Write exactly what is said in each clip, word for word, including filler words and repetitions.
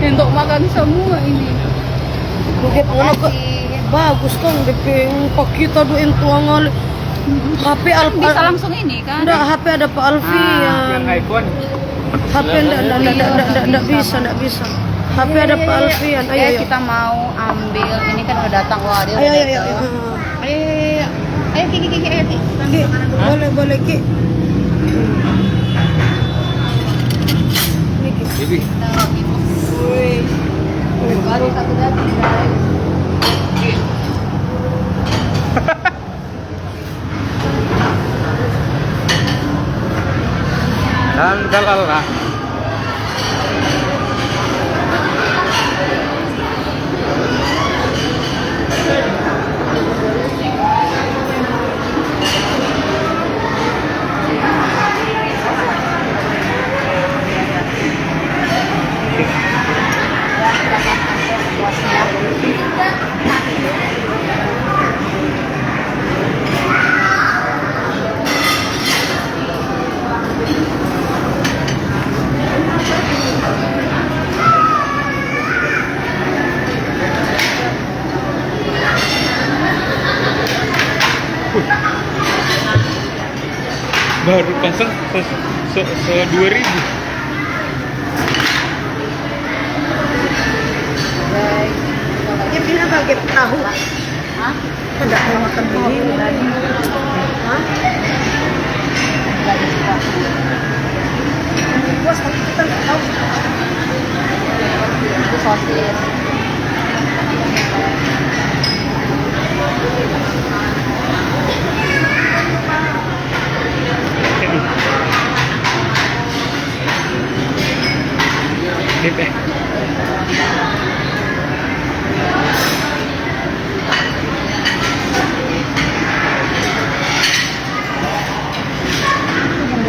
Untuk makan semua ini. Dia ngana ka-, bagus kang, depe pa kita do entuang ale. H P Alfi. Bisa langsung ini kan? Nda, H P ada pa Alfi. Ah. Yang iPhone. H P nda, nda, nda, nda, nda, nda bisa, nda bisa. H P ada pa Alfian. Ayo, ayo. Kita mau ambil, ini kan udah datang, wah, dia udah datang. Ayo, ayo, ayo. Ayo, ayo, ayo, ayo. Ayo, Ki, Ki, Ki, Ki, ayo, Ki. Ki, boleh, boleh, Ki. Ini, Ki. Bibi. Wih. Baru satu daging, guys. Dan talala. Baru pasang se-, se-, se-, dua ribu. Dia bilang kaget tahu. Hah? Kita nggak mau makan begini. Hah? Puas, tapi kita nggak tahu. Itu sosis. Dip, eh.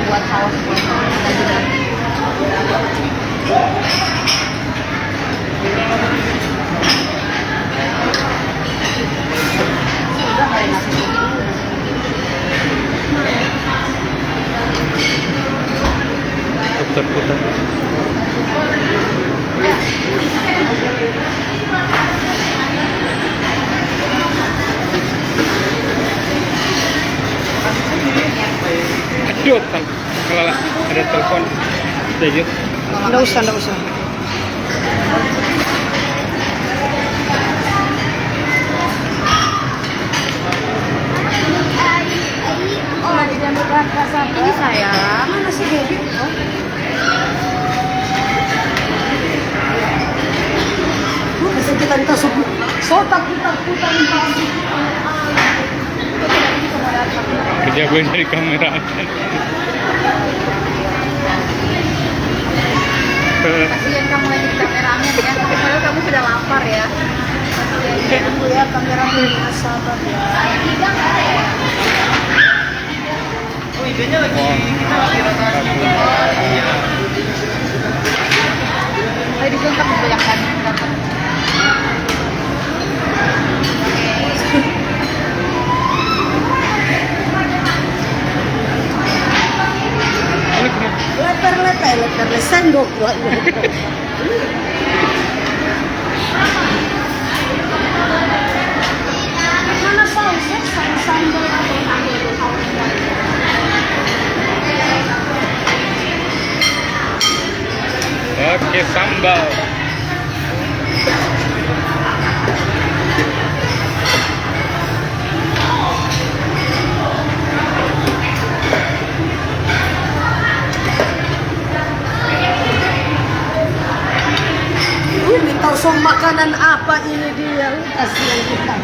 Buat saus. Putar-putar. Aduh, tang-, salah, ada telepon. Udah, yuk. Nggak usah, nggak usah. Ini sayang. Mana sih, baby? Lu bisa kita dikasih so, tak putar-putar. Kerja gue jadi kameramen. Kasihan kamu lagi di kameramen ya, tapi padahal kamu sudah lapar ya. Kasihan ya. Tunggu ya, kameramen, sabar ya. Oh, idenya lagi, kita lagi rotasi. Ayo, disuntak dulu yang tadi, dapat. Leper, leper, leper, leper, sendok. Mana saus ya? Saus sambal apa? Oke, sambal. Ini tau so makanan apa ini dia? Kasihan kita.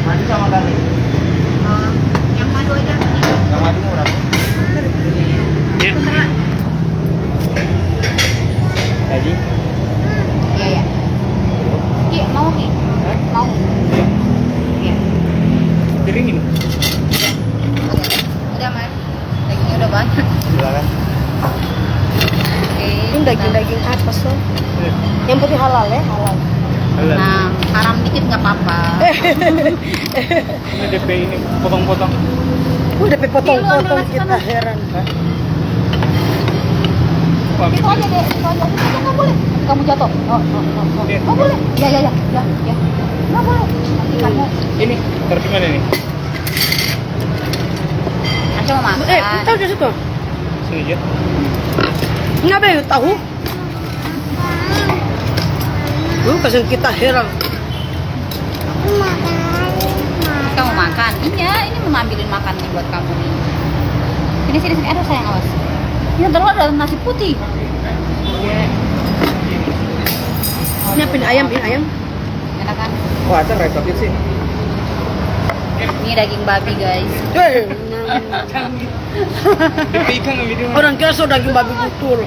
Madu sama garing. Yang madu aja. Yang madu murah. Ya. Daging apa, so? Iya. Yang penting halal, ya, halal. Halal. Nah, haram dikit nggak apa-apa. Ini D P ini potong-potong. Udah, D P potong-potong, kita heran. Hah? Itu aja deh, itu aja. Itu aja nggak boleh. Nanti kamu jatuh. Oh, oh, oh, oh. Iya. Oh, boleh. Ya, ya, ya, ya, ya. Nggak boleh. Nanti kamu. Ini taruh di mana nih? Aca mau makan. Eh, taruh di situ. Sini aja. Nggak ada yang tahu. Lu kasih kita heran. Kamu makan? Iya, ini mau ambilin makan nih buat kamu nih. Sini, sini, sini. Aduh, sayang, awas. Ini telur ada nasi putih. Ini apa ini? Ayam, ini ayam. Enak kan? Wah, ada repot sih. Ini daging babi, guys. Eh, orang kira so daging babi butul.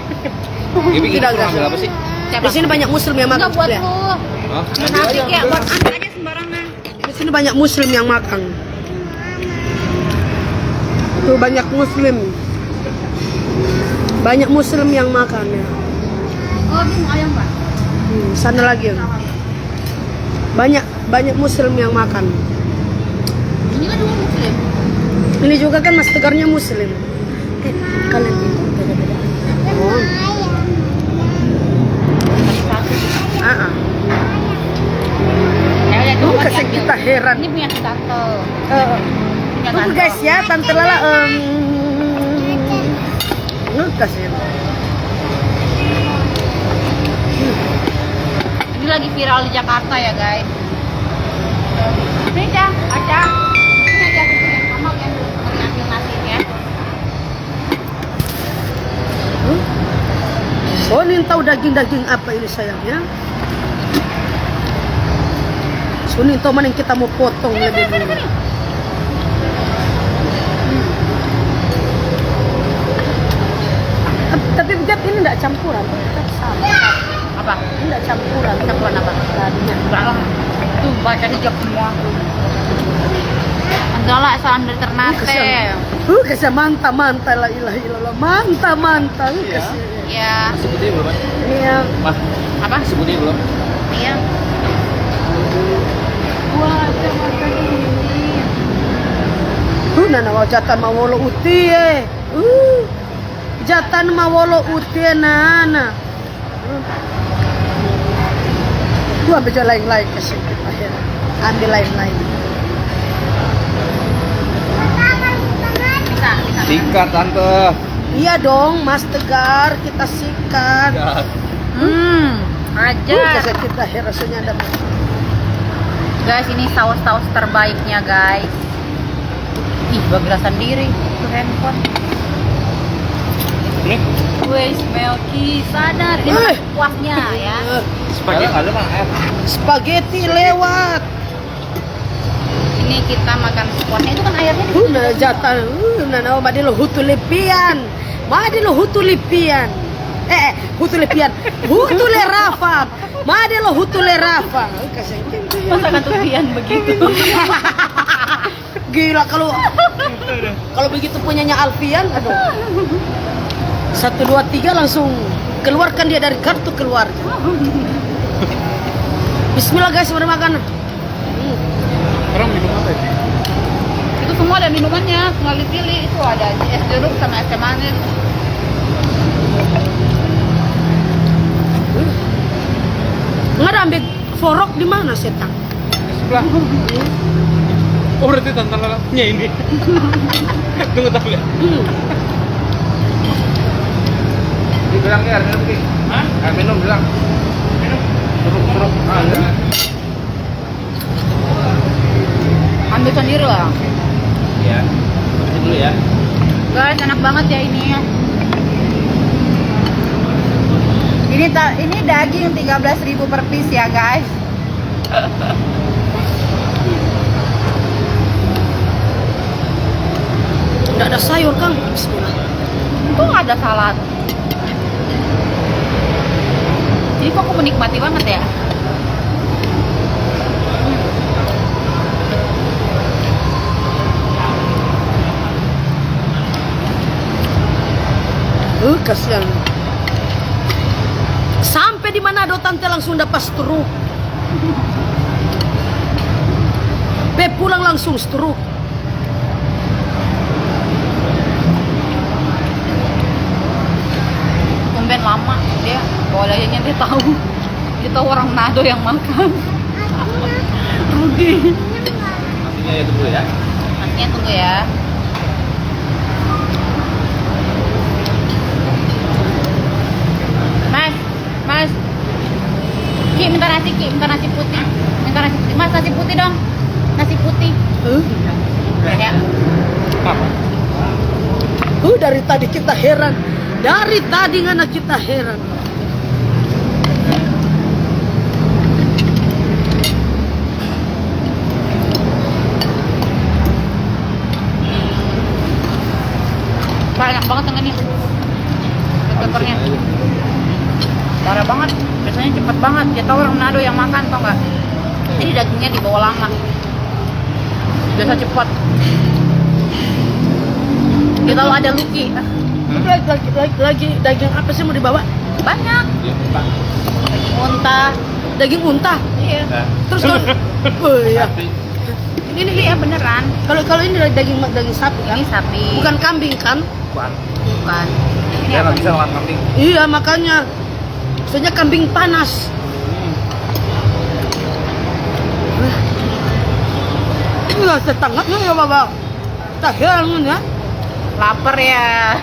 Ini bikin Tidak, kurang guys. Berapa sih? Di sini banyak muslim yang makan. Enggak buat lu. Hah? Nanti kayak buat anda aja sembarangan. Di sini banyak muslim yang makan. Tuh, banyak muslim. Banyak muslim yang makan, ya. Oh, ini mau ayam, Pak. Hmm, sana lagi. Banyak, banyak muslim yang makan. Ini kan juga muslim. Ini juga kan Mas Tegarnya muslim. Eh, kalian itu beda-beda. Oh. Ah, ah. Ya, ya, Lu coba kasih diambil. Kita heran. Ini punya si tante. Eh, punya tunggu tante. Guys ya, tante Lala, em, lu kasih. Ini lagi viral di Jakarta ya, guys. Ini, Ca, Aca. Ini aja, sini. Mama yang dulu ambil nasinya. Hmm? So nintau daging-daging apa ini sayangnya? So nintau mana yang kita mau potong lebih dulu. Tapi, tapi Beb, ini ndak campuran, tetap sama. Apa? Ini ndak campuran. Campuran apa? Dagingnya. Enggak lah. Itu baca hijab semua. Enggak lah, salam dari Ternate. Uh, kasihan. Uh, kasihan, manta, manta, la ilaha illallah. Manta, manta. Uh, iya. Kasihan. Iya. Nasi putih belum, Mas? Iya. Mah. Apa? Nasi putih belum? Iya. Wah, ada makan ini. Uh, nana, wah, jatan ma wolo uti, eh. Uh. Jatan ma wolo uti, nana. Gua ambil jo lain-lain, kasih kita, ya. Ambil lain-lain. Sikat, Tante. Iya dong, Mas Tegar, kita sikat. Ya. Hmm, aja. Uh, kasih kita, ya, rasanya ada. Guys, ini saus-saus terbaiknya, guys. Ih, bagila sandiri tu handphone. Nih. Wes, Melki, sadar. Ini eh. Kuahnya, ya. Eh. Spaghetti. Kalau ada mah, eh. Spaghetti lewat. Ini kita makan kuahnya itu kan airnya di situ. Uh, nah, juga jatan. Uh, nah, nah, made lo hutu lepian. Made lo hutu lepian. Eh, eh, hutu lepian. Hutu le rafa. Made lo hutu le rafa. Uh, kasih. Masa kantuk pian begitu? Gila, kalau, kalau begitu punyanya Alfian, aduh. Satu, dua, tiga, langsung keluarkan dia dari kartu keluarga. Bismillah, guys, mari makan. Hmm. Orang minum apa itu? Itu semua ada minumannya, tinggal dipilih. Itu ada es jeruk sama es teh manis. Hmm. Nggak ada ambil forok di mana, setang? Sebelah. Oh, berarti Tante Lala punya ini. Tunggu, tak lihat. Hmm. Dibilang nih, air minum, Ki. Hah? Air minum, bilang. Minum. Suruh, suruh. Ah, iya. Ambil sendiri lah. Iya. Ambil dulu ya. Guys, enak banget ya ini. Ini ta-, ini daging tiga belas ribu per piece ya, guys. Nggak ada sayur, Kang. Bismillah. Untung ada salad. Jadi kok aku menikmati banget ya. Uh, kasihan. Di Manado tante langsung dapa stroke. Pe pulang langsung stroke. Tumben lama dia, kalau dia tahu. Kita orang Manado yang makan. Rugi. Nasinya ya tunggu ya. Nasinya tunggu ya. Mas, Mas. Ki, minta nasi, Ki. Minta nasi putih. Minta nasi putih. Mas, nasi putih dong. Nasi putih. Huh? Ya. Huh, dari tadi kita heran. Dari tadi ngana kita heran. Banyak banget yang ini. Black peppernya. Parah banget. Biasanya cepet banget. Dia tahu orang Manado yang makan, tau nggak? Jadi dagingnya dibawa lama. Biasa cepet. Dia tahu ada luki. Lagi, lagi, lagi, lagi daging apa sih mau dibawa? Banyak. Iya, Pak. Daging unta. Daging unta? Iya. Nah. Terus kalau, oh iya. Sapi. Ini, ini, ini ya beneran. Kalau, kalau ini daging, daging sapi kan? Ini sapi. Bukan kambing kan? Bukan. Bukan. Ini apa? Dia nggak bisa makan kambing. Iya, makanya. Maksudnya kambing panas. Hmm. Wah. Ini lah tetangga ya, Baba. Tak heran ya. Lapar ya.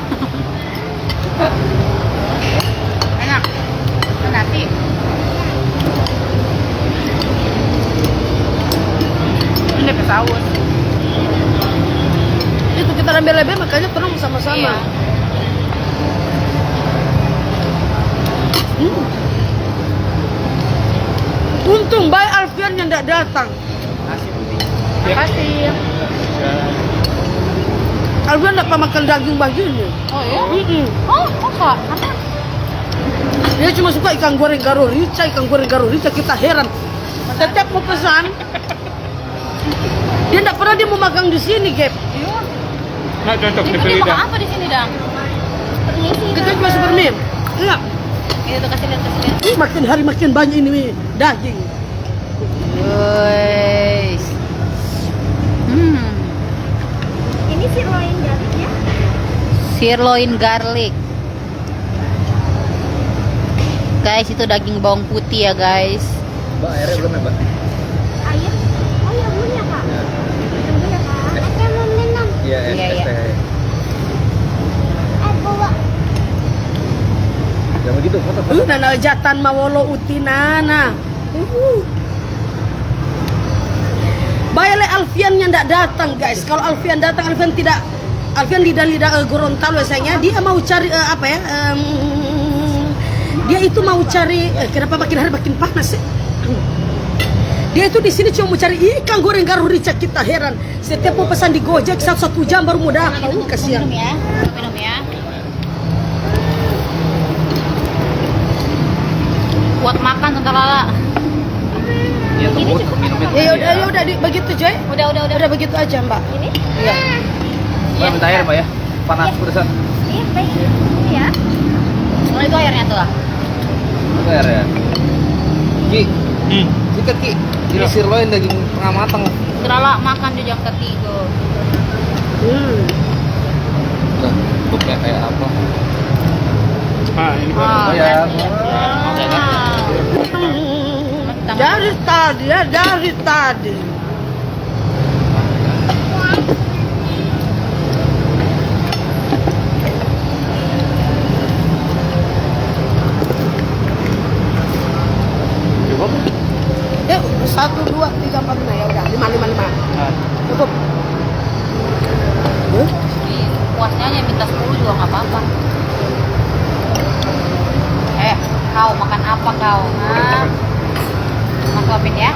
Enak. Nasi. Ini pe saus. Itu kita ambil lebe, makanya torang sama-sama. Iya. Hmm. Untung bae Alfian yang ndak datang. Nasi putih. Makasih. Alfian ndak makan daging bagini. Oh, iya? Mm-mm. Oh, masa? Kenapa? Dia cuma suka ikan goreng garo rica, ikan goreng garo rica, kita heran. Setiap mau pesan, dia ndak pernah dia mau makan di sini, Gap. Iya. Nggak cocok. Jadi di dia makan lidah. Apa di sini, Dang? Permisi, Kita Kakak. Cuma super mie. Iya. Itu tuh, kasih lihat, kasih lihat. Ih, makin hari makin banyak ini daging. Guys. Hmm. Ini sirloin garlic ya? Sirloin garlic. Guys, itu daging bawang putih ya, guys. Mbak, airnya belum ya, Mbak? Air? Oh ya, belum ya, Kak? Ya. Tunggu ya, Kak. Ada mau minum? Iya, es, iya, es iya. Teh. Eh, bawa. Yang begitu, foto, foto. Uh, nana jatan mawolo uti nana. Uhu. Bae le Alfian yang ndak datang, guys. Kalau Alfian datang, Alfian tidak, Alfian lidah-lidah, eh, Gorontalo ya, sayang, ya. Dia mau cari, eh, apa ya? Em, dia itu mau cari, eh, kenapa makin hari makin panas sih? Dia itu di sini cuma mau cari ikan goreng garo rica, kita heran. Setiap mau pesan di Gojek, satu, satu jam baru mau dapat. Uh, kasihan. Minum ya. Minum ya. Buat makan, Tante Lala. Iya, tuh, ini buat cukup minumnya. Ya, ya udah, ya udah, di, begitu, Joy. Udah, udah, udah. Udah begitu aja, Mbak. Ini? Iya. Mbak, minta air, Mbak, ya? Panas, iya. Pedesan. Iya, baik. Ini ya. Oh, itu airnya tuh, lah. Itu airnya. Ki. Hmm. Sikat, Ki. Ini iya. Sirloin daging tengah matang. Tante Lala makan di jam ketiga. Hmm. Nah, bentuknya kayak apa? Ah, ini baru. Ah, oh, ya. Berarti. Ah. Dari tadi ya, dari tadi. Cukup? Ya, satu, dua, tiga, empat, lima. Ya udah, lima, lima, lima. Ah. Cukup. Huh? Puasnya aja minta sepuluh juga nggak apa-apa. Eh, kau makan apa kau? Nah, Mas suapin ya.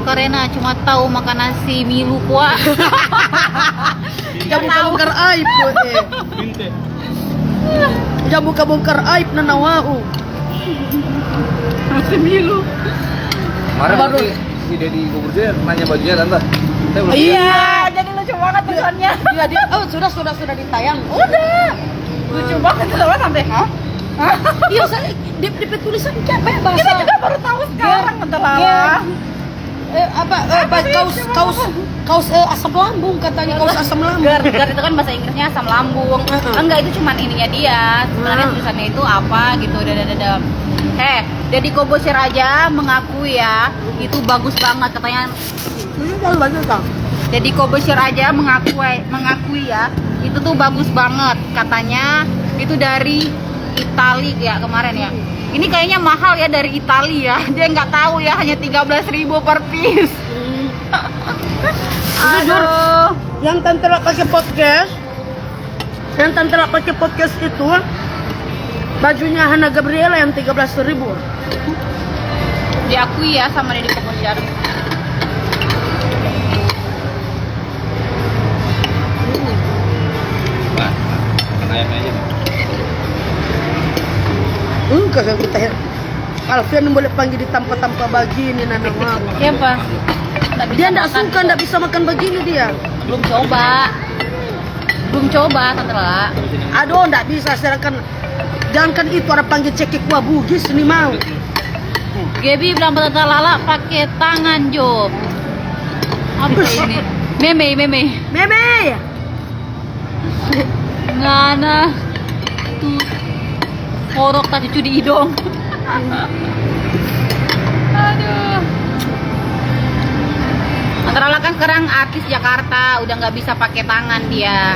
Karena cuma tahu makan nasi milu kwa. Jangan buka bongkar aib, eh. Jangan buka bongkar aib, nanawahu. Nasi milu. Kemarin baru si, si Deddy Corbuzier nanya bajunya, Tante. Tante belum lihat. Iya, jadi lucu banget tulisannya. Iya, dia, oh, sudah, sudah, sudah ditayang. Udah. Lucu banget, Tante Lala, sampai, hah? Iya, saya, dia, dia tulisan kayak apa ya, bahasa? Kita juga baru tahu sekarang, Tante Lala. Eh, apa, eh, apa sih, kaos, kaos, kaos, eh, asam lambung katanya, kaos asam lambung. GERD, GERD itu kan bahasa Inggrisnya asam lambung. Heeh. Enggak, itu cuman ininya dia. Sebenarnya tulisannya itu apa gitu, dada, dada. Eh, Deddy Corbuzier aja mengakui ya, itu bagus banget katanya. Ini baru banget, Kang. Deddy Corbuzier aja mengakui, mengakui ya, itu tuh bagus banget katanya. Itu dari Itali ya kemarin ya. Ini kayaknya mahal ya dari Itali ya. Dia nggak tahu ya, hanya tiga belas ribu per piece. Hmm. Jujur, aduh. Yang Tante Lala pakai podcast, yang Tante Lala pakai podcast itu, bajunya Hana Gabriela yang tiga belas ribu. Diakui ya sama Deddy Corbuzier. Nah, makan ayamnya aja nih. Hmm, kagak kita ya. Alfian boleh panggil di tampa-tampa bagini, nana mau. Siapa? Dia ndak suka, ndak bisa makan bagini dia. Belum coba. Belum coba, Tante Lala. Aduh, ndak bisa, sedangkan jangankan itu, ada panggil cekik kua Bugis ni mau. Gaby bilang, "Tante Lala pake tangan jo." Apa ini? Meme, meme. Meme. Ngana tu orok tacucu di idong. Aduh. Tante Lala kan sekarang artis Jakarta, udah nggak bisa pakai tangan dia.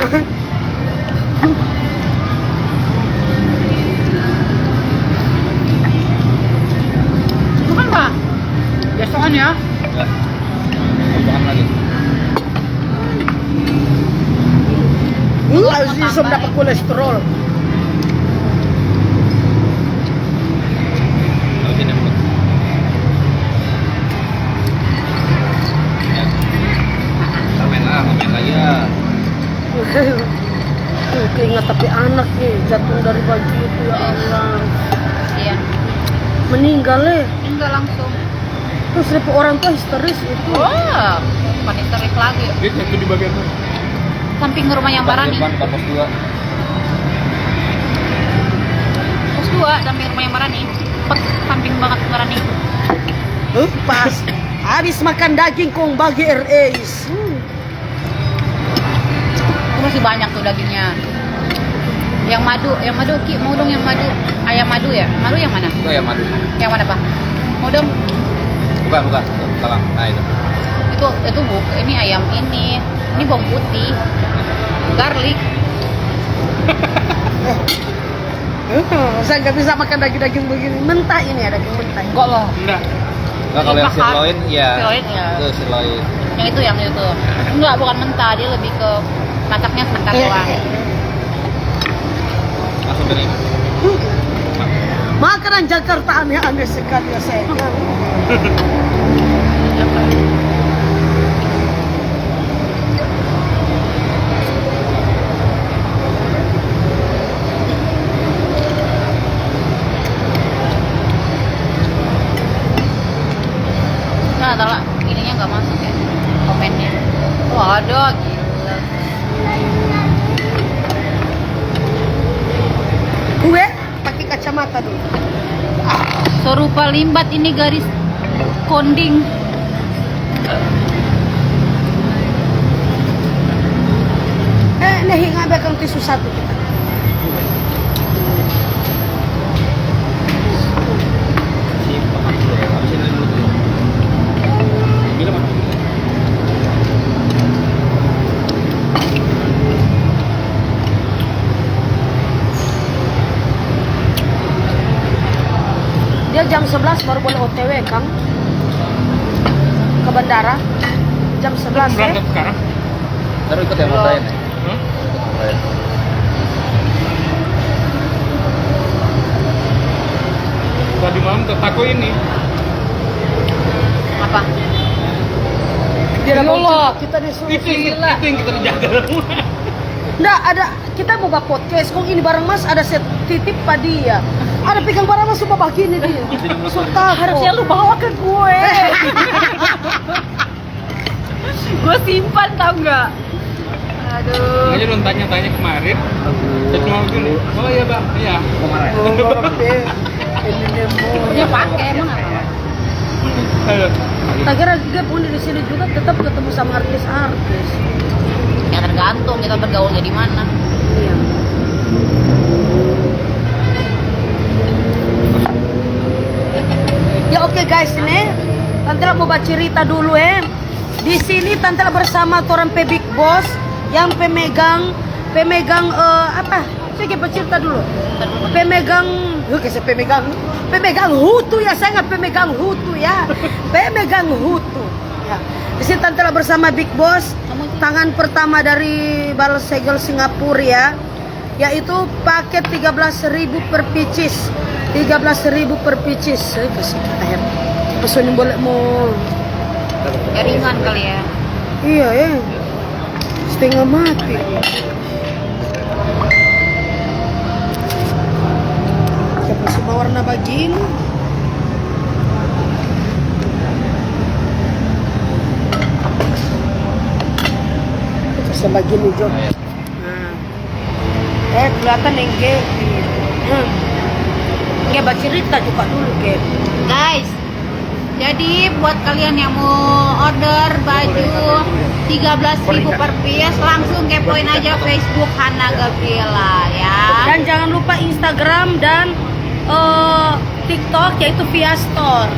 Bukan, Pak? Biasaan ya. Ya. Tambahan lagi. Lu Aziz dapat kolesterol. Habisin ya, mulut. Ya. Ramen lah, ramen lagi ya. Tuh, keingat tapi anak nih, jatuh dari baju itu, ya Allah. Iya. Meninggal, eh. Meninggal langsung. Terus dia pe orang tua histeris itu. Wah, bukan histeris lagi. Dia jatuh di bagian mana? Samping rumahnya Mbak Rani. Depan, depan pos dua. Pos dua, samping rumahnya Mbak Rani. Pas samping banget Mbak Rani. Huh? Pas habis makan daging kong bage R A is. Hmm. Itu masih banyak tuh dagingnya. Yang madu, yang madu, Ki, mau dong yang madu. Ayam madu ya? Madu yang mana? Itu ayam madu. Yang mana, Pak? Mau dong? Bukan, bukan. Salah. Nah, itu. Itu, itu bu-, ini ayam ini. Ini bawang putih. Garlic. Hmm, saya nggak bisa makan daging-daging begini. Mentah ini ya, daging mentah. Enggak lah. Enggak. Enggak, kalau yang sirloin, iya. Sirloin, iya. Itu sirloin. Yang itu, yang itu. Enggak, bukan mentah, dia lebih ke masaknya sebentar doang. Langsung dari Makanan Jakarta aneh-aneh sekali ya, sayang. Nah, salah, ininya nggak masuk ya, komennya. Wah, ada, gila. Gue pakai kacamata dulu. Serupa limbat ini garis konding. Eh, nih, ngabe kang tisu satu kita. Dia jam sebelas baru boleh O T W, Kang. Ke bandara. Jam sebelas, ya. Berangkat sekarang? Taruh ikut yang mau tanya, nih. Hmm? Tadi malam tak tako ini. Apa? Ya Allah, kita disuruh itu, itu, itu yang kita jaga. Nggak ada, kita mau buat podcast, kong ini barang Mas ada set titip pa dia. Ada pegang barang Mas cuma begini dia. Sultan. Harusnya lu bawa ke gue. Gue simpan, tau nggak? Aduh. Makanya lu tanya-tanya kemarin. Aduh. Saya cuma begini. Oh iya, Bang. Iya. Kemarin. Oh, oke. Ini dia mau. Dia pakai, emang apa? Ayo. Tak kira juga pun di sini juga tetap ketemu sama artis-artis. Ya, tergantung kita bergaulnya di mana. Iya. Ya, oke, guys, ini Tante mau bacerita dulu, eh. Di sini Tante bersama torang pe big boss yang pemegang, pemegang, eh, apa? Saya ke cerita dulu. Pemegang, oke, saya pemegang, pemegang hutu ya, saya nggak pemegang hutu ya, pemegang hutu. Ya. Di sini Tante bersama big boss, tangan pertama dari Bal Segel Singapura ya, yaitu paket tiga belas ribu per pieces. Tiga belas ribu per pieces. Saya kasih kita, Her. Pas ini boleh mau. Jaringan kali ya. Iya, ya. Setengah mati. Kita kasih warna bagini. Kita kasih bagini, Jo. Nah. Eh, kelihatan yang ge. Hmm. Ge, bacerita juga dulu, ge. Guys, jadi buat kalian yang mau order baju tiga belas ribu per piece, langsung kepoin aja Facebook Hana Gabriela, ya. Dan jangan lupa Instagram dan, eh, TikTok, yaitu Via Store.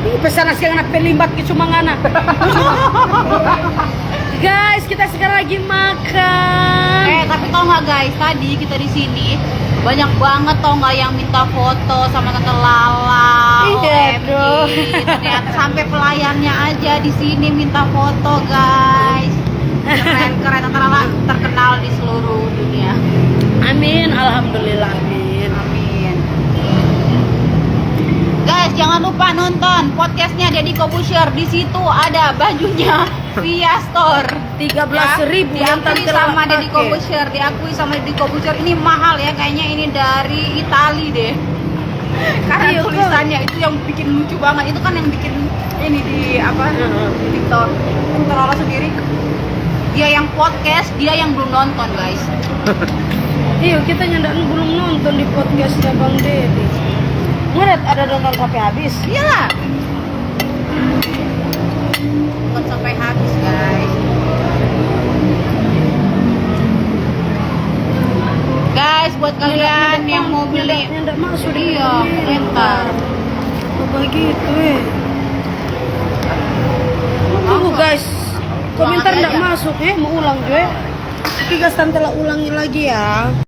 Ih, pesan nasi yang anak pelimbat ke cuma ngana. Guys, kita sekarang lagi makan. Eh, tapi tau nggak, guys, tadi kita di sini banyak banget, tau nggak, yang minta foto sama Tante Lala, iya, O M G, bro. Ternyata sampai pelayannya aja di sini minta foto, guys. Keren, keren, Tante Lala terkenal di seluruh dunia. Amin, alhamdulillah, amin. Amin. Guys, jangan lupa nonton podcastnya Deddy Kobusher. Di situ ada bajunya Via Store. Tiga belas ribu ya, yang diakui sama Deddy Kobusher, diakui sama Deddy Kobusher. Ini mahal ya, kayaknya ini dari Itali deh. Karena tulisannya itu yang bikin lucu banget. Itu kan yang bikin ini di apa, di TikTok. Tante Lala sendiri, dia yang podcast, dia yang belum nonton, guys. Iya, kita nyanda belum nonton di podcastnya Bang Deddy. Ngeliat ada nonton sampai habis. Iyalah. Bukan sampai habis, guys. Guys, buat kalian yang mau beli, nyanda, nyanda masuk di, iya, komentar. Apa gitu, eh? Tunggu, guys. Komentar ndak masuk, eh. Mau ulang, gue. Oke, guys, Tante Lala ulangi lagi ya.